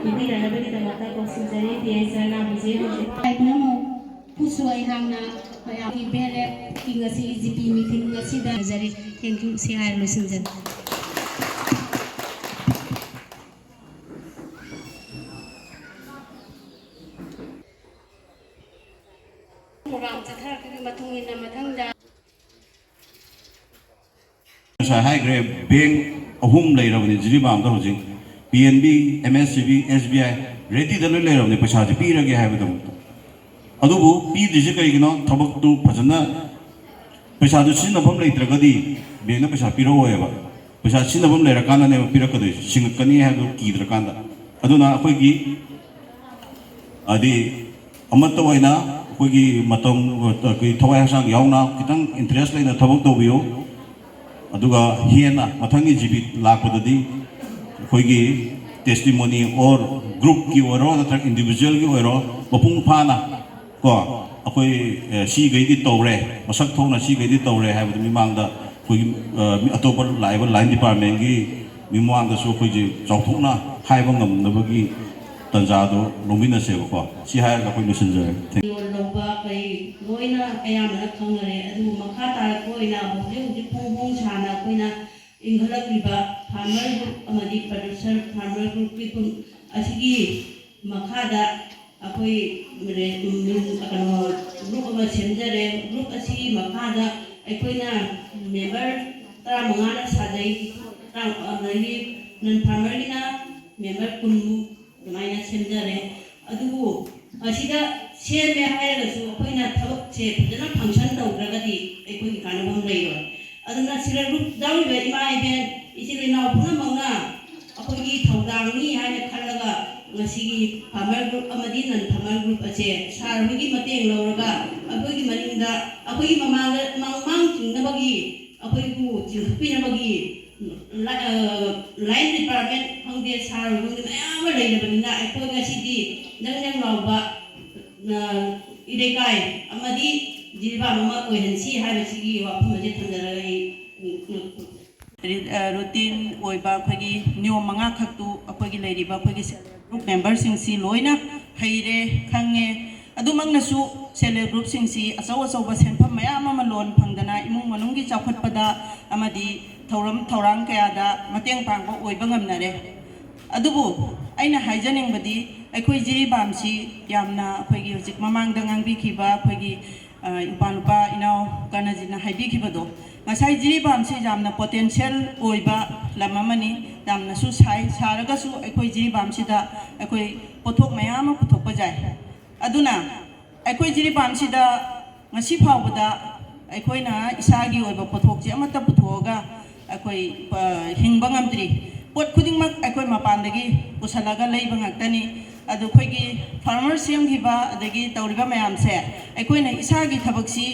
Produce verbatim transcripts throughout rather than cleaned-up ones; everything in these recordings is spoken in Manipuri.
ꯄꯤꯕꯤꯔꯛꯅꯕꯒꯤꯗꯃꯛꯇ ꯀꯧꯁꯤꯟꯖꯔꯤ꯫ ꯇꯤ ꯑꯩꯆ ꯑꯥꯔꯅ ꯍꯧꯖꯤꯛ ꯍꯧꯖꯤꯛ ꯄꯨꯝꯅꯃꯛꯄꯨꯁꯨ ꯑꯩꯍꯥꯛꯅ ꯃꯌꯥꯝꯒꯤ ꯕꯦꯜ ꯑꯦꯞꯀꯤ ꯉꯁꯤ ꯖꯤ ꯄꯤ ꯃꯤꯇꯤꯡ ꯑꯁꯤꯗ ꯍꯥꯏꯖꯔꯤ꯫ Thank you꯫ ꯁꯤ ꯍꯥꯏꯔ ꯂꯣꯏꯁꯤꯟꯖꯔꯦ꯫ ꯄ꯭ꯔꯣꯒ꯭ꯔꯥꯝ ꯆꯠꯊꯔꯛꯄꯒꯤ ꯃꯇꯨꯡ ꯏꯟꯅ ꯃꯊꯪꯗ ꯉꯁꯥꯏ ꯍꯥꯏꯈ꯭ꯔꯦ, ꯕꯦꯡ ꯑꯍꯨꯝ ꯂꯩꯔꯕꯅꯤ ꯖꯤꯔꯤꯕꯥꯝꯗ ꯍꯧꯖꯤꯛ꯫ P N B, M S C B, ꯑꯦꯁ ꯕꯤ ꯑꯥꯏ ꯔꯦꯗꯤꯗ ꯂꯣꯏ ꯂꯩꯔꯕꯅꯤ ꯄꯩꯁꯥꯁꯦ ꯄꯤꯔꯒꯦ ꯍꯥꯏꯕꯗꯃꯛꯇ꯫ ꯑꯗꯨꯕꯨ ꯄꯤꯗ꯭ꯔꯤꯁꯦ ꯀꯩꯒꯤꯅꯣ? ꯊꯕꯛꯇꯨ ꯐꯖꯅ, ꯄꯩꯁꯥꯗꯨ ꯁꯤꯖꯤꯟꯅꯐꯝ ꯂꯩꯇ꯭ꯔꯒꯗꯤ ꯕꯦꯡꯅ ꯄꯩꯁꯥ ꯄꯤꯔꯛꯑꯣꯏꯕ꯫ ꯄꯩꯁꯥ ꯁꯤꯖꯤꯟꯅꯐꯝ ꯂꯩꯔꯀꯥꯟꯗꯅꯦꯕ ꯄꯤꯔꯛꯀꯗꯣꯏꯁꯦ, ꯁꯤꯡꯉꯛꯀꯅꯤ ꯍꯥꯏꯕꯗꯨ ꯀꯤꯗ꯭ꯔꯀꯥꯟꯗ꯫ ꯑꯗꯨꯅ ꯑꯩꯈꯣꯏꯒꯤ ꯍꯥꯏꯗꯤ ꯑꯃꯠꯇ ꯑꯣꯏꯅ ꯑꯩꯈꯣꯏꯒꯤ ꯃꯇꯝ, ꯑꯩꯈꯣꯏ ꯊꯋꯥꯏ ꯍꯛꯆꯥꯡ ꯌꯥꯎꯅ ꯈꯤꯇꯪ ꯏꯟꯇꯔꯦꯁ ꯂꯩꯅ ꯊꯕꯛ ꯇꯧꯕꯤꯌꯨ꯫ ꯑꯗꯨꯒ ꯍꯦꯟꯅ ꯃꯊꯪꯒꯤ ꯖꯤ ꯕꯤ ꯂꯥꯛꯄꯗꯗꯤ ꯑꯩꯈꯣꯏꯒꯤ testimony or groupꯀꯤ ꯑꯣꯏꯔꯣ ꯅꯠꯇ꯭ꯔꯒ individualꯒꯤ ꯑꯣꯏꯔꯣ ꯃꯄꯨꯡ ꯐꯥꯅ ꯀꯣ ꯑꯩꯈꯣꯏ, ꯑꯦ, ꯁꯤꯈꯩꯗꯤ ꯇꯧꯔꯦ, ꯃꯁꯛ ꯊꯣꯛꯅ ꯁꯤꯈꯩꯗꯤ ꯇꯧꯔꯦ ꯍꯥꯏꯕꯗꯨ ꯃꯤꯃꯥꯡꯗ ꯑꯩꯈꯣꯏꯒꯤ, ꯑ, ꯃꯤ ꯑꯇꯣꯞꯄ ꯂꯥꯛꯏꯕ line departmentꯀꯤ ꯃꯤꯃꯥꯡꯗꯁꯨ ꯑꯩꯈꯣꯏꯁꯦ ꯆꯥꯎꯊꯣꯛꯅ ꯍꯥꯏꯕ ꯉꯝꯅꯕꯒꯤ ꯇꯥꯟꯖꯥꯗꯣ ꯂꯧꯃꯤꯟꯅꯁꯦꯕꯀꯣ꯫ ꯁꯤ ꯍꯥꯏꯔꯒ ꯑꯩꯈꯣꯏ ꯂꯣꯏꯁꯤꯟꯖꯔꯒꯦ꯫ Thank you꯫ ꯂꯧꯕ ꯀꯩ ꯂꯣꯏꯅ ꯑꯌꯥꯝꯕꯅ ꯈꯪꯅꯔꯦ꯫ ꯑꯗꯨꯕꯨ ꯃꯈꯥ ꯇꯥꯔꯛꯄ ꯑꯣꯏꯅ ꯍꯧꯖꯤꯛ ꯍꯧꯖꯤꯛ ꯐꯣꯡ ꯐꯣꯡ ꯁꯥꯅ ꯑꯩꯈꯣꯏꯅ ꯏꯟꯈꯠꯂꯛꯂꯤꯕ farmer group ꯑꯃꯗꯤ producer farmer groupꯀꯤ ꯄꯨꯝ-, ꯑꯁꯤꯒꯤ ꯃꯈꯥꯗ ꯑꯩꯈꯣꯏ ꯔꯦ-, ꯎꯝ, ꯀꯩꯅꯣ, group ꯑꯃ ꯁꯦꯝꯖꯔꯦ꯫ Group ꯑꯁꯤꯒꯤ ꯃꯈꯥꯗ ꯑꯩꯈꯣꯏꯅ member ꯇꯔꯥꯃꯉꯥꯅ ꯁꯥꯖꯩ, ꯇꯔꯥ-, ꯑꯗꯒꯤ non farmerꯒꯤꯅ member ꯀꯨꯟꯃꯨꯛ ꯑꯗꯨꯃꯥꯏꯅ ꯁꯦꯝꯖꯔꯦ꯫ ꯑꯗꯨꯕꯨ ꯑꯁꯤꯗ ꯁꯦꯝꯃꯦ ꯍꯥꯏꯔꯒꯁꯨ ꯑꯩꯈꯣꯏꯅ ꯊꯕꯛꯁꯦ ꯐꯖꯅ function ꯇꯧꯗ꯭ꯔꯒꯗꯤ ꯑꯩꯈꯣꯏꯒꯤ ꯀꯥꯟꯅꯐꯝ ꯂꯩꯔꯣꯏ꯫ ꯑꯗꯨꯅ ꯁꯤꯗ group ꯌꯥꯎꯔꯤꯕ ꯏꯃꯥ ꯏꯕꯦꯟ, ꯏꯆꯤꯜ ꯏꯅꯥꯎ ꯄꯨꯝꯅꯃꯛꯅ ꯑꯩꯈꯣꯏꯒꯤ ꯊꯧꯗꯥꯡꯅꯤ ꯍꯥꯏꯅ ꯈꯜꯂꯒ ꯉꯁꯤꯒꯤ farmer group ꯑꯃꯗꯤ non farmer group ꯑꯁꯦ sir ꯍꯣꯏꯒꯤ ꯃꯇꯦꯡ ꯂꯧꯔꯒ ꯑꯩꯈꯣꯏꯒꯤ ꯃꯅꯤꯡꯗ, ꯑꯩꯈꯣꯏꯒꯤ ꯃꯃꯥꯡꯗ, ꯃꯃꯥꯡ ꯆꯤꯡꯅꯕꯒꯤ, ꯑꯩꯈꯣꯏꯕꯨ ꯆꯤꯡꯈꯠꯄꯤꯅꯕꯒꯤ ꯂ-, ꯑ, line department ꯈꯪꯗꯦ, sir ꯍꯣꯏ ꯈꯪꯗꯦ, ꯃꯌꯥꯝ ꯑꯃ ꯂꯩꯔꯕꯅꯤꯅ ꯑꯩꯈꯣꯏ ꯉꯁꯤꯗꯤ ꯅꯪ ꯅꯪ ꯂꯥꯎꯕ ꯏꯔꯩꯀꯥꯏ ꯑꯃꯗꯤ ꯖꯤꯔꯤꯕꯥꯝ ꯑꯃ ꯑꯣꯏꯍꯟꯁꯤ ꯍꯥꯏꯕꯁꯤꯒꯤ ꯋꯥꯐꯝ ꯑꯁꯤ ꯊꯝꯖꯔꯒ ꯑꯩ ꯔꯨꯇꯤꯟ ꯑꯣꯏꯕ ꯑꯩꯈꯣꯏꯒꯤ ꯅꯤꯌꯣꯝ ꯃꯉꯥ ꯈꯛꯇꯨ ꯑꯩꯈꯣꯏꯒꯤ ꯂꯩꯔꯤꯕ ꯑꯩꯈꯣꯏꯒꯤ ꯁꯦꯜꯐ ꯍꯦꯜꯞ ꯒ꯭ꯔꯨꯞ ꯃꯦꯝꯕꯔꯁꯤꯡꯁꯤ ꯂꯣꯏꯅ ꯍꯩꯔꯦ, ꯈꯪꯉꯦ꯫ ꯑꯗꯨꯃꯛꯅꯁꯨ ꯁꯦꯜꯐ ꯍꯦꯜꯞ ꯒ꯭ꯔꯨꯞꯁꯤꯡꯁꯤ ꯑꯆꯧ ꯑꯆꯧꯕ ꯁꯦꯟꯐꯝ ꯃꯌꯥꯝ ꯑꯃ ꯂꯣꯟ ꯐꯪꯗꯅ ꯏꯃꯨꯡ ꯃꯅꯨꯡꯒꯤ ꯆꯥꯎꯈꯠꯄꯗ ꯑꯃꯗꯤ ꯊꯧꯔꯝ ꯊꯧꯔꯥꯡ ꯀꯌꯥꯗ ꯃꯇꯦꯡ ꯄꯥꯡꯕ ꯑꯣꯏꯕ ꯉꯝꯅꯔꯦ꯫ ꯑꯗꯨꯕꯨ ꯑꯩꯅ ꯍꯥꯏꯖꯅꯤꯡꯕꯗꯤ ꯑꯩꯈꯣꯏ ꯖꯤꯔꯤꯕꯥꯝꯁꯤ ꯌꯥꯝꯅ ꯑꯩꯈꯣꯏꯒꯤ ꯍꯧꯖꯤꯛ ꯃꯃꯥꯡꯗ ꯉꯥꯡꯕꯤꯈꯤꯕ ꯑꯩꯈꯣꯏꯒꯤ ꯏꯄꯥ ꯅꯨꯄꯥ ꯏꯅꯥꯎ ꯀꯔꯅꯖꯤꯠꯅ ꯍꯥꯏꯕꯤꯈꯤꯕꯗꯣ, ꯉꯁꯥꯏ ꯖꯤꯔꯤꯕꯥꯝꯁꯤ ꯌꯥꯝꯅ ꯄꯣꯇꯦꯟꯁꯤꯌꯦꯜ ꯑꯣꯏꯕ ꯂꯝ ꯑꯃꯅꯤ, ꯌꯥꯝꯅꯁꯨ ꯁꯥꯏ꯫ ꯁꯥꯔꯒꯁꯨ ꯑꯩꯈꯣꯏ ꯖꯤꯔꯤꯕꯥꯝꯁꯤꯗ ꯑꯩꯈꯣꯏ ꯄꯣꯠꯊꯣꯛ ꯃꯌꯥꯝ ꯑꯃ ꯄꯨꯊꯣꯛꯄ ꯌꯥꯏ꯫ ꯑꯗꯨꯅ ꯑꯩꯈꯣꯏ ꯖꯤꯔꯤꯕꯥꯝꯁꯤꯗ ꯉꯁꯤ ꯐꯥꯎꯕꯗ ꯑꯩꯈꯣꯏꯅ ꯏꯁꯥꯒꯤ ꯑꯣꯏꯕ ꯄꯣꯠꯊꯣꯛꯁꯦ ꯑꯃꯠꯇ ꯄꯨꯊꯣꯛꯑꯒ ꯑꯩꯈꯣꯏ ꯍꯤꯡꯕ ꯉꯝꯗ꯭ꯔꯤ꯫ ꯄꯣꯠ ꯈꯨꯗꯤꯡꯃꯛ ꯑꯩꯈꯣꯏ ꯃꯄꯥꯟꯗꯒꯤ ꯄꯨꯁꯜꯂꯒ ꯂꯩꯕ ꯉꯥꯛꯇꯅꯤ꯫ ꯑꯗꯨ ꯑꯩꯈꯣꯏꯒꯤ ꯐꯥꯔꯃꯔ ꯁꯦꯝꯈꯤꯕ ꯑꯗꯒꯤ ꯇꯧꯔꯤꯕ ꯃꯌꯥꯝꯁꯦ ꯑꯩꯈꯣꯏꯅ ꯏꯁꯥꯒꯤ ꯊꯕꯛꯁꯤ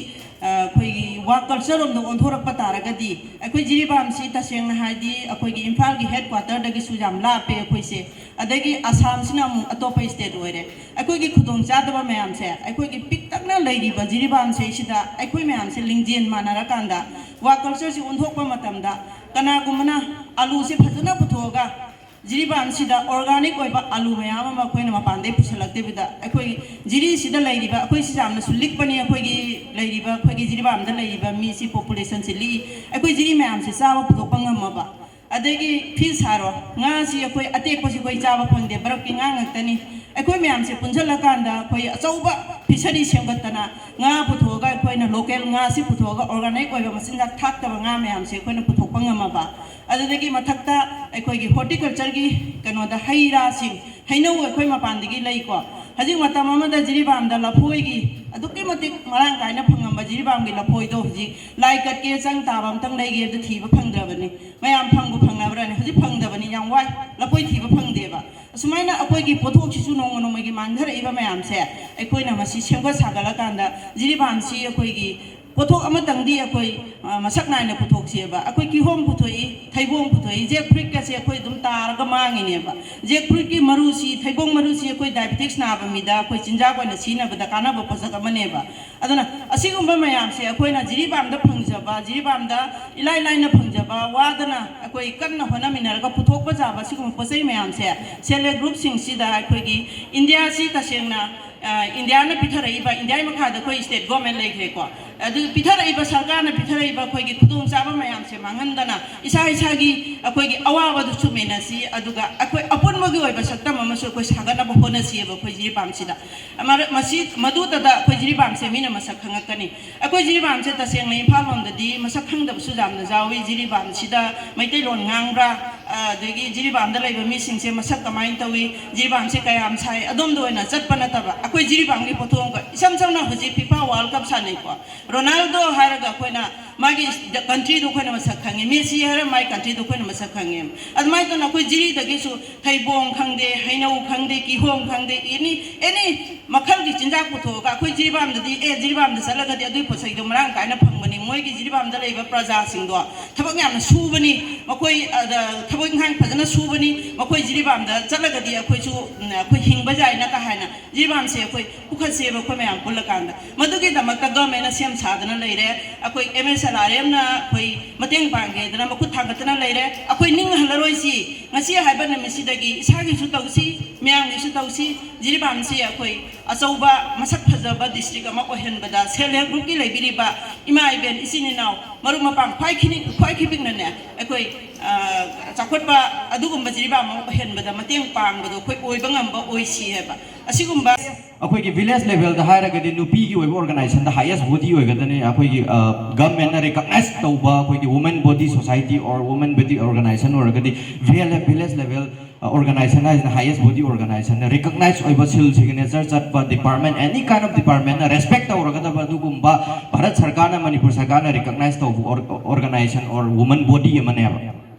ꯑꯩꯈꯣꯏꯒꯤ ꯋꯥꯔꯛ ꯀꯜꯆꯔ ꯔꯣꯝꯗ ꯑꯣꯟꯊꯣꯔꯛꯄ ꯇꯥꯔꯒꯗꯤ ꯑꯩꯈꯣꯏ ꯖꯤꯔꯤꯕꯥꯝꯁꯤ ꯇꯁꯦꯡꯅ ꯍꯥꯏꯗꯤ ꯑꯩꯈꯣꯏꯒꯤ ꯏꯝꯐꯥꯜꯒꯤ ꯍꯦꯗ ꯀ꯭ꯋꯥꯇꯔꯗꯒꯤꯁꯨ ꯌꯥꯝ ꯂꯥꯞꯄꯦ ꯑꯩꯈꯣꯏꯁꯦ꯫ ꯑꯗꯒꯤ ꯑꯁꯥꯝꯁꯤꯅ ꯑꯃꯨꯛ ꯑꯇꯣꯞꯄ ꯁ꯭ꯇꯦꯠ ꯑꯣꯏꯔꯦ꯫ ꯑꯩꯈꯣꯏꯒꯤ ꯈꯨꯗꯣꯡꯆꯥꯗꯕ ꯃꯌꯥꯝꯁꯦ ꯑꯩꯈꯣꯏꯒꯤ ꯄꯤꯛꯇꯛꯅ ꯂꯩꯔꯤꯕ ꯖꯤꯔꯤꯕꯥꯝꯁꯦ ꯁꯤꯗ ꯑꯩꯈꯣꯏ ꯃꯌꯥꯝꯁꯦ ꯂꯤꯡꯖꯦꯜ ꯃꯥꯟꯅꯔꯀꯥꯟꯗ ꯋꯥꯔꯛ ꯀꯜꯆꯔꯁꯤ ꯑꯣꯟꯊꯣꯛꯄ ꯃꯇꯝꯗ ꯀꯅꯥꯒꯨꯝꯕꯅ ꯑꯂꯨꯁꯦ ꯐꯖꯅ ꯄꯨꯊꯣꯛꯑꯒ ꯖꯤꯔꯤꯕꯥꯝꯁꯤꯗ ꯑꯣꯔꯒꯥꯅꯤꯛ ꯑꯣꯏꯕ ꯑꯂꯨ ꯃꯌꯥꯝ ꯑꯃ ꯑꯩꯈꯣꯏꯅ ꯃꯄꯥꯟꯗꯒꯤ ꯄꯨꯁꯤꯜꯂꯛꯇꯕꯤꯗ ꯑꯩꯈꯣꯏ ꯖꯤꯔꯤꯁꯤꯗ ꯂꯩꯔꯤꯕ ꯑꯩꯈꯣꯏꯁꯤ ꯌꯥꯝꯅꯁꯨ ꯂꯤꯛꯄꯅꯤ꯫ ꯑꯩꯈꯣꯏꯒꯤ ꯂꯩꯔꯤꯕ ꯑꯩꯈꯣꯏꯒꯤ ꯖꯤꯔꯤꯕꯥꯝꯗ ꯂꯩꯔꯤꯕ ꯃꯤꯁꯤ ꯄꯣꯄꯨꯂꯦꯁꯟꯁꯤ ꯂꯤꯛꯏ꯫ ꯑꯩꯈꯣꯏ ꯖꯤꯔꯤ ꯃꯌꯥꯝꯁꯤ ꯆꯥꯕ ꯄꯨꯊꯣꯛꯄ ꯉꯝꯃꯕ ꯑꯗꯒꯤ ꯐꯤꯁ ꯍꯥꯏꯔꯣ, ꯉꯥꯁꯤ ꯑꯩꯈꯣꯏ ꯑꯇꯦꯛꯄꯁꯤ ꯑꯩꯈꯣꯏ ꯆꯥꯕ ꯐꯪꯗꯦ, ꯕꯔꯞꯀꯤ ꯉꯥ ꯉꯥꯛꯇꯅꯤ꯫ ꯑꯩꯈꯣꯏ ꯃꯌꯥꯝꯁꯦ ꯄꯨꯟꯁꯤꯜꯂꯀꯥꯟꯗ ꯑꯩꯈꯣꯏ ꯑꯆꯧꯕ ꯐꯤꯁꯔꯤ ꯁꯦꯝꯒꯠꯇꯅ ꯉꯥ ꯄꯨꯊꯣꯛꯑꯒ ꯑꯩꯈꯣꯏꯅ ꯂꯣꯀꯦꯜ ꯉꯥꯁꯤ ꯄꯨꯊꯣꯛꯑꯒ ꯑꯣꯔꯒꯥꯅꯤꯛ ꯑꯣꯏꯕ ꯃꯆꯤꯟꯖꯥꯛ ꯊꯥꯛꯇꯕ ꯉꯥ ꯃꯌꯥꯝꯁꯦ ꯑꯩꯈꯣꯏꯅ ꯄꯨꯊꯣꯛꯄ ꯉꯝꯃꯕ꯫ ꯑꯗꯨꯗꯒꯤ ꯃꯊꯛꯇ ꯑꯩꯈꯣꯏꯒꯤ ꯍꯣꯔꯇꯤꯀꯜꯆꯔꯒꯤ ꯀꯩꯅꯣꯗ ꯍꯩ ꯔꯥꯁꯤꯡ, ꯍꯩꯅꯧ ꯑꯩꯈꯣꯏ ꯃꯄꯥꯟꯗꯒꯤ ꯂꯩꯀꯣ꯫ ꯍꯧꯖꯤꯛ ꯃꯇꯝ ꯑꯃꯗ ꯖꯤꯔꯤꯕꯥꯝꯗ ꯂꯐꯣꯏꯒꯤ ꯑꯗꯨꯛꯀꯤ ꯃꯇꯤꯛ ꯃꯔꯥꯡ ꯀꯥꯏꯅ ꯐꯪꯉꯝꯕ ꯖꯤꯔꯤꯕꯥꯝꯒꯤ ꯂꯐꯣꯏꯗꯣ ꯍꯧꯖꯤꯛ ꯂꯥꯏ ꯀꯠꯀꯦ ꯆꯪ ꯇꯥꯕ ꯑꯝꯇꯪ ꯂꯩꯒꯦ ꯑꯗꯨ ꯊꯤꯕ ꯐꯪꯗ꯭ꯔꯕꯅꯤ꯫ ꯃꯌꯥꯝ ꯐꯪꯕꯨ ꯐꯪꯅꯕ꯭ꯔꯅꯤ? ꯍꯧꯖꯤꯛ ꯐꯪꯗꯕꯅꯤ, ꯌꯥꯝ ꯋꯥꯏ, ꯂꯐꯣꯏ ꯊꯤꯕ ꯐꯪꯗꯦꯕ꯫ ꯑꯁꯨꯃꯥꯏꯅ ꯑꯩꯈꯣꯏꯒꯤ ꯄꯣꯠꯊꯣꯛꯁꯤꯁꯨ ꯅꯣꯡꯃ ꯅꯣꯡꯃꯒꯤ ꯃꯥꯡꯊꯔꯛꯏꯕ ꯃꯌꯥꯝꯁꯦ ꯑꯩꯈꯣꯏꯅ ꯃꯁꯤ ꯁꯦꯝꯒꯠ ꯁꯥꯒꯠꯂꯀꯥꯟꯗ ꯖꯤꯔꯤꯕꯥꯝꯁꯤ ꯑꯩꯈꯣꯏꯒꯤ ꯄꯣꯠꯊꯣꯛ ꯑꯃꯇꯪꯗꯤ ꯑꯩꯈꯣꯏ ꯃꯁꯛ ꯅꯥꯏꯅ ꯄꯨꯊꯣꯛꯁꯦꯕ꯫ ꯑꯩꯈꯣꯏ ꯀꯤꯍꯣꯝ ꯄꯨꯊꯣꯛꯏ, ꯊꯩꯕꯣꯡ ꯄꯨꯊꯣꯛꯏ꯫ ꯖꯦꯛ ꯐ꯭ꯔꯨꯏꯠꯀꯁꯦ ꯑꯩꯈꯣꯏ ꯑꯗꯨꯝ ꯇꯥꯔꯒ ꯃꯥꯡꯉꯤꯅꯦꯕ꯫ ꯖꯦꯛ ꯐ꯭ꯔꯨꯏꯠꯀꯤ ꯃꯔꯨꯁꯤ, ꯊꯩꯕꯣꯡ ꯃꯔꯨꯁꯤ ꯑꯩꯈꯣꯏ ꯗꯥꯏꯕꯦꯇꯤꯛꯁ ꯅꯥꯕ ꯃꯤꯗ ꯑꯩꯈꯣꯏ ꯆꯤꯟꯖꯥꯛ ꯑꯣꯏꯅ ꯁꯤꯖꯤꯟꯅꯕꯗ ꯀꯥꯟꯅꯕ ꯄꯣꯠꯁꯛ ꯑꯃꯅꯦꯕ꯫ ꯑꯗꯨꯅ ꯑꯁꯤꯒꯨꯝꯕ ꯃꯌꯥꯝꯁꯦ ꯑꯩꯈꯣꯏꯅ ꯖꯤꯔꯤꯕꯥꯝꯗ ꯐꯪꯖꯕ, ꯖꯤꯔꯤꯕꯥꯝꯗ ꯏꯂꯥꯏ ꯂꯥꯏꯅ ꯐꯪꯖꯕ, ꯋꯥꯗꯅ ꯑꯩꯈꯣꯏ ꯀꯟꯅ ꯍꯣꯠꯅꯃꯤꯟꯅꯔꯒ ꯄꯨꯊꯣꯛꯄ ꯌꯥꯕ ꯁꯤꯒꯨꯝꯕ ꯄꯣꯠ ꯆꯩ ꯃꯌꯥꯝꯁꯦ ꯁꯦꯜꯐ ꯍꯦꯜꯞ ꯒ꯭ꯔꯨꯞꯁꯤꯡꯁꯤꯗ ꯑꯩꯈꯣꯏꯒꯤ ꯏꯟꯗꯤꯌꯥꯁꯤ ꯇꯁꯦꯡꯅ, ꯑ, ꯏꯟꯗꯤꯌꯥꯅ ꯄꯤꯊꯔꯛꯏꯕ, ꯏꯟꯗꯤꯌꯥꯒꯤ ꯃꯈꯥꯗ ꯑꯩꯈꯣꯏ ꯁ꯭ꯇꯦꯠ ꯒꯣꯔꯃꯦꯟ ꯂꯩꯈ꯭ꯔꯦꯀꯣ꯫ ꯑꯗꯨ ꯄꯤꯊꯔꯛꯏꯕ, ꯁꯔꯀꯥꯔꯅ ꯄꯤꯊꯔꯛꯏꯕ ꯑꯩꯈꯣꯏꯒꯤ ꯈꯨꯗꯣꯡꯆꯥꯕ ꯃꯌꯥꯝꯁꯦ ꯃꯥꯡꯍꯟꯗꯅ ꯏꯁꯥ ꯏꯁꯥꯒꯤ ꯑꯩꯈꯣꯏꯒꯤ ꯑꯋꯥꯕꯗꯨ ꯆꯨꯝꯃꯤꯟꯅꯁꯤ, ꯑꯗꯨꯒ ꯑꯩꯈꯣꯏ ꯑꯄꯨꯟꯕꯒꯤ ꯑꯣꯏꯕ ꯁꯛꯇꯝ ꯑꯃꯁꯨ ꯑꯩꯈꯣꯏ ꯁꯥꯒꯠꯅꯕ ꯍꯣꯠꯅꯁꯤꯑꯕ ꯑꯩꯈꯣꯏ ꯖꯤꯔꯤꯕꯥꯝꯁꯤꯗ꯫ ꯑꯃꯔ-, ꯃꯁꯤ, ꯃꯗꯨꯇꯗ ꯑꯩꯈꯣꯏ ꯖꯤꯔꯤꯕꯥꯝꯁꯦ ꯃꯤꯅ ꯃꯁꯛ ꯈꯪꯉꯛꯀꯅꯤ꯫ ꯑꯩꯈꯣꯏ ꯖꯤꯔꯤꯕꯥꯝꯁꯦ ꯇꯁꯦꯡꯅ ꯏꯝꯐꯥꯜ ꯂꯣꯝꯗꯗꯤ ꯃꯁꯛ ꯈꯪꯗꯕꯁꯨ ꯌꯥꯝꯅ ꯌꯥꯎꯏ꯫ ꯖꯤꯔꯤꯕꯥꯝꯁꯤꯗ ꯃꯩꯇꯩꯂꯣꯟ ꯉꯥꯡꯕ꯭ꯔꯥ, ꯑꯗꯒꯤ ꯖꯤꯔꯤꯕꯥꯝꯗ ꯂꯩꯕ ꯃꯤꯁꯤꯡꯁꯦ ꯃꯁꯛ ꯀꯃꯥꯏꯅ ꯇꯧꯏ, ꯖꯤꯔꯤꯕꯥꯝꯁꯦ ꯀꯌꯥꯝ ꯁꯥꯏ, ꯑꯗꯣꯝꯗ ꯑꯣꯏꯅ ꯆꯠꯄ ꯅꯠꯇꯕ ꯑꯩꯈꯣꯏ ꯖꯤꯔꯤꯕꯥꯝꯒꯤ ꯄꯣꯠꯊꯣꯛ ꯑꯃꯈꯛ, ꯏꯁꯝ ꯁꯝꯅ ꯍꯧꯖꯤꯛ ꯐꯤꯐꯥ ꯋꯥꯔꯜ ꯀꯞ ꯁꯥꯟꯅꯩꯀꯣ, ꯔꯣꯅꯥꯜꯗꯣ ꯍꯥꯏꯔꯒ ꯑꯩꯈꯣꯏꯅ ꯃꯥꯒꯤ ꯀꯟꯇ꯭ꯔꯤꯗꯣ ꯑꯩꯈꯣꯏꯅ ꯃꯁꯛ ꯈꯪꯉꯤ, ꯃꯦꯁꯤ ꯍꯥꯏꯔꯒ ꯃꯥꯒꯤ ꯀꯟꯇ꯭ꯔꯤꯗꯣ ꯑꯩꯈꯣꯏꯅ ꯃꯁꯛ ꯈꯪꯉꯤ꯫ ꯑꯗꯨꯃꯥꯏꯅ ꯇꯧꯅ ꯑꯩꯈꯣꯏ ꯖꯤꯔꯤꯗꯒꯤꯁꯨ ꯊꯩꯕꯣꯡ ꯈꯪꯗꯦ, ꯍꯩꯅꯧ ꯈꯪꯗꯦ, ꯀꯤꯍꯣꯝ ꯈꯪꯗꯦ, ꯑꯦꯅꯤ ꯑꯦꯅꯤ ꯃꯈꯜꯒꯤ ꯆꯤꯟꯖꯥꯛ ꯄꯨꯊꯣꯛꯑꯒ ꯑꯩꯈꯣꯏ ꯖꯤꯔꯤꯕꯥꯝꯗꯗꯤ, ꯑꯦ, ꯖꯤꯔꯤꯕꯥꯝꯗ ꯆꯠꯂꯒꯗꯤ ꯑꯗꯨꯒꯤ ꯄꯣꯠ ꯆꯩꯗꯣ ꯃꯔꯥꯡ ꯀꯥꯏꯅ ꯐꯪꯕꯅꯤ, ꯃꯣꯏꯒꯤ ꯖꯤꯔꯤꯕꯥꯝꯗ ꯂꯩꯕ ꯄ꯭ꯔꯖꯥꯁꯤꯡꯗꯣ ꯊꯕꯛ ꯌꯥꯝꯅ ꯁꯨꯕꯅꯤ, ꯃꯈꯣꯏ, ꯑꯗ, ꯊꯕꯛ ꯏꯪꯈꯥꯡ ꯐꯖꯅ ꯁꯨꯕꯅꯤ, ꯃꯈꯣꯏ ꯖꯤꯔꯤꯕꯥꯝꯗ ꯆꯠꯂꯒꯗꯤ ꯑꯩꯈꯣꯏꯁꯨ, ꯎꯝ, ꯑꯩꯈꯣꯏ ꯍꯤꯡꯕ ꯌꯥꯏꯅ ꯀ ꯍꯥꯏꯅ ꯖꯤꯔꯤꯕꯥꯝꯁꯦ ꯑꯩꯈꯣꯏ ꯄꯨꯈꯠꯁꯦꯕ ꯑꯩꯈꯣꯏ ꯃꯌꯥꯝ ꯄꯨꯜꯂꯀꯥꯟꯗ꯫ ꯃꯗꯨꯒꯤꯗꯃꯛꯇ ꯒꯚꯔꯟꯃꯦꯟꯅ ꯁꯦꯝ ꯁꯥꯗꯅ ꯂꯩꯔꯦ꯫ ꯑꯩꯈꯣꯏ ꯑꯦꯝ ꯑꯦꯁ ꯑꯦꯜ ꯑꯥꯔ ꯑꯦꯝꯅ ꯑꯩꯈꯣꯏ ꯃꯇꯦꯡ ꯄꯥꯡꯒꯦꯗꯅ ꯃꯈꯨꯠ ꯊꯥꯡꯒꯠꯇꯅ ꯂꯩꯔꯦ꯫ ꯑꯩꯈꯣꯏ ꯅꯤꯡꯍꯜꯂꯔꯣꯏꯁꯤ꯫ ꯉꯁꯤ ꯍꯥꯏꯕ ꯅꯨꯃꯤꯠꯁꯤꯗꯒꯤ ꯏꯁꯥꯒꯤꯁꯨ ꯇꯧꯁꯤ, ꯃꯌꯥꯝꯒꯤꯁꯨ ꯇꯧꯁꯤ꯫ ꯖꯤꯔꯤꯕꯥꯝꯁꯤ ꯑꯩꯈꯣꯏ ꯑꯆꯧꯕ ꯃꯁꯛ ꯐꯖꯕ ꯗꯤꯁꯇ꯭ꯔꯤꯛ ꯑꯃ ꯑꯣꯏꯍꯟꯕꯗ ꯁꯦꯜꯐ ꯍꯦꯜꯞ ꯒ꯭ꯔꯨꯞꯀꯤ ꯂꯩꯕꯤꯔꯤꯕ ꯏꯃꯥ ꯏꯕꯦꯟ ꯏꯆꯤꯟ ꯏꯅꯥꯎ ꯃꯔꯨꯞ ꯃꯄꯥꯡ ꯈ꯭ꯋꯥꯏ ꯈꯤꯅꯤꯡ-, ꯈ꯭ꯋꯥꯏ ꯈꯤꯕꯤꯛꯅꯅꯦ ꯑꯩꯈꯣꯏ, ꯑ, ꯆꯥꯎꯈꯠꯄ ꯑꯗꯨꯒꯨꯝꯕ ꯖꯤꯔꯤꯕꯥꯝ ꯑꯃ ꯑꯣꯏꯍꯟꯕꯗ ꯃꯇꯦꯡ ꯄꯥꯡꯕꯗꯣ ꯑꯩꯈꯣꯏ ꯑꯣꯏꯕ ꯉꯝꯕ ꯑꯣꯏꯁꯤ ꯍꯥꯏꯕ꯫ ꯑꯁꯤꯒꯨꯝꯕ ꯑꯩꯈꯣꯏꯒꯤ ꯚꯤꯂꯦꯖ ꯂꯦꯚꯦꯜꯗ ꯍꯥꯏꯔꯒꯗꯤ ꯅꯨꯄꯤꯒꯤ ꯑꯣꯏꯕ ꯑꯣꯔꯒꯅꯥꯏꯖꯦꯁꯟꯗ ꯍꯥꯏꯌꯦꯁ ꯕꯣꯗꯤ ꯑꯣꯏꯒꯗꯅꯤ꯫ ꯑꯩꯈꯣꯏꯒꯤ, ꯑ, ꯒꯚꯔꯟꯃꯦꯟꯠꯅ ꯔꯤꯀꯛꯅꯥꯏꯖ ꯇꯧꯕ ꯑꯩꯈꯣꯏꯒꯤ women body society or women body organization ꯑꯣꯏꯔꯒꯗꯤ V L F, village level organization ꯍꯥꯏꯁꯤꯅ ꯍꯥꯏꯌꯦꯁ ꯕꯣꯗꯤ ꯑꯣꯔꯒꯅꯥꯏꯖꯦꯁꯟꯅ ꯔꯤꯀꯛꯅꯥꯏꯖ ꯑꯣꯏꯕ, ꯁꯤꯜ ꯁꯤꯒꯅꯦꯆꯔ ꯆꯠꯄ, ꯗꯤꯄꯥꯔꯠꯃꯦꯟꯠ, ꯑꯦꯅꯤ ꯀꯥꯏꯟ ꯑꯣꯐ ꯗꯤꯄꯥꯔꯠꯃꯦꯟꯠꯅ ꯔꯦꯁꯄꯦꯛ ꯇꯧꯔꯒꯗꯕ ꯑꯗꯨꯒꯨꯝꯕ ꯚꯥꯔꯠ ꯁꯔꯀꯥꯔꯅ, ꯃꯅꯤꯄꯨꯔ ꯁꯔꯀꯥꯔꯅ ꯔꯤꯀꯛꯅꯥꯏꯖ ꯇꯧꯕ ꯑꯣꯔ-, ꯑꯣꯔꯒꯅꯥꯏꯖꯦꯁꯟ ꯑꯣꯔ ꯋꯨꯃꯟ ꯕꯣꯗꯤ ꯑꯃꯅꯦꯕ꯫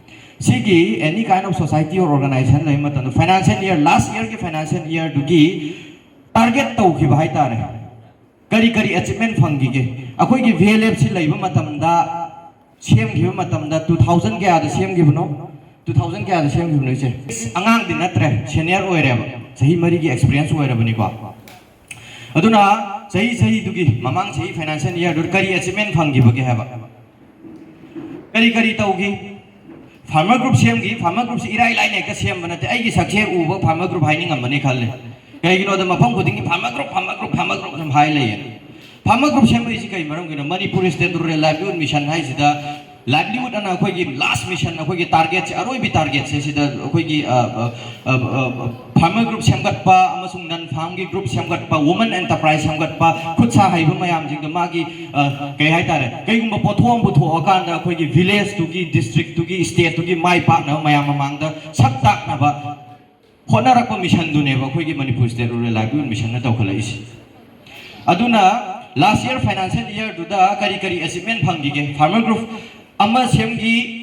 ꯁꯤꯒꯤ any kind of society or organization ꯂꯩꯕ ꯃꯇꯝꯗ ꯐꯥꯏꯅꯥꯟꯁꯤꯌꯦꯜ ꯏꯌꯔ, ꯂꯥꯁ ꯏꯌꯔꯒꯤ ꯐꯥꯏꯅꯥꯟꯁꯤꯌꯦꯜ ꯏꯌꯔꯗꯨꯒꯤ ꯇꯥꯔꯒꯦꯠ ꯇꯧꯈꯤꯕ ꯍꯥꯏꯇꯥꯔꯦ꯫ ꯀꯔꯤ ꯀꯔꯤ ꯑꯦꯆꯤꯞꯃꯦꯟꯠ ꯐꯪꯈꯤꯒꯦ? ꯑꯩꯈꯣꯏꯒꯤ ꯚꯤ ꯑꯦꯜ ꯑꯦꯐ ꯁꯤ ꯂꯩꯕ ꯃꯇꯝꯗ ꯁꯦꯝꯈꯤꯕ ꯃꯇꯝꯗ two thousand ꯀꯌꯥꯗ ꯁꯦꯝꯈꯤꯕꯅꯣ? Two thousand ꯀꯌꯥꯗ ꯁꯦꯝꯈꯤꯕꯅꯣ ꯏꯆꯦ? ꯑꯉꯥꯡꯗꯤ ꯅꯠꯇ꯭ꯔꯦ, senior ꯑꯣꯏꯔꯦꯕ, ꯆꯍꯤ ꯃꯔꯤꯒꯤ experience ꯑꯣꯏꯔꯕꯅꯤꯀꯣ꯫ ꯑꯗꯨꯅ ꯆꯍꯤ ꯆꯍꯤꯗꯨꯒꯤ, ꯃꯃꯥꯡ ꯆꯍꯤ financial yearꯗꯨ ꯀꯔꯤ achievement ꯐꯪꯈꯤꯕꯒꯦ ꯍꯥꯏꯕ? ꯀꯔꯤ ꯀꯔꯤ ꯇꯧꯈꯤ? Farmer group ꯁꯦꯝꯈꯤ꯫ Farmer groupꯁꯤ ꯏꯔꯥꯏ ꯂꯥꯏꯅ ꯍꯦꯛꯇ ꯁꯦꯝꯕ ꯅꯠꯇꯦ꯫ ꯑꯩꯒꯤ ꯁꯛꯁꯦ ꯎꯕ farmer group ꯍꯥꯏꯅꯤꯡꯉꯝꯃꯅꯤ ꯈꯜꯂꯦ꯫ ꯀꯩꯒꯤꯅꯣꯗ ꯃꯐꯝ ꯈꯨꯗꯤꯡꯒꯤ farmer group, farmer group, farmer group ꯁꯨꯝ ꯍꯥꯏ ꯂꯩꯌꯦ꯫ Farmer group ꯁꯦꯝꯕꯒꯤꯁꯤ ꯀꯩ ꯃꯔꯝꯒꯤꯅꯣ? Manipur State Rural Livelihood Mission ꯍꯥꯏꯁꯤꯗ, livelihood ꯑꯅ ꯑꯩꯈꯣꯏꯒꯤ last mission, ꯑꯩꯈꯣꯏꯒꯤ targetꯁꯦ, ꯑꯔꯣꯏꯕ targetꯁꯦ ꯁꯤꯗ ꯑꯩꯈꯣꯏꯒꯤ, ꯑ, ꯑ, farmer group ꯁꯦꯝꯒꯠꯄ ꯑꯃꯁꯨꯡ non farmꯒꯤ group ꯁꯦꯝꯒꯠꯄ, women enterprise ꯁꯦꯝꯒꯠꯄ, ꯈꯨꯠ ꯁꯥ ꯍꯩꯕ ꯃꯌꯥꯝꯁꯤꯡꯗ ꯃꯥꯒꯤ, ꯑ, ꯀꯩ ꯍꯥꯏꯇꯥꯔꯦ, ꯀꯩꯒꯨꯝꯕ ꯄꯣꯠꯊꯣꯛ ꯑꯃ ꯄꯨꯊꯣꯛꯑꯀꯥꯟꯗ ꯑꯩꯈꯣꯏꯒꯤ villageꯇꯨꯒꯤ, districtꯇꯨꯒꯤ, stateꯇꯨꯒꯤ ꯃꯥꯏ ꯄꯥꯛꯅꯕ, ꯃꯌꯥꯝ ꯃꯃꯥꯡꯗ ꯁꯛ ꯇꯥꯛꯅꯕ ꯍꯣꯠꯅꯔꯛꯄ missionꯗꯨꯅꯦꯕ ꯑꯩꯈꯣꯏꯒꯤ ꯃꯅꯤꯄꯨꯔ State Rural Livelihood Missionꯅ ꯇꯧꯈꯠꯂꯛꯏꯁꯦ꯫ ꯑꯗꯨꯅ last year financial yearꯗꯨꯗ ꯀꯔꯤ ꯀꯔꯤ achievement ꯐꯪꯈꯤꯒꯦ? Farmer group ꯑꯃ ꯁꯦꯝꯈꯤ,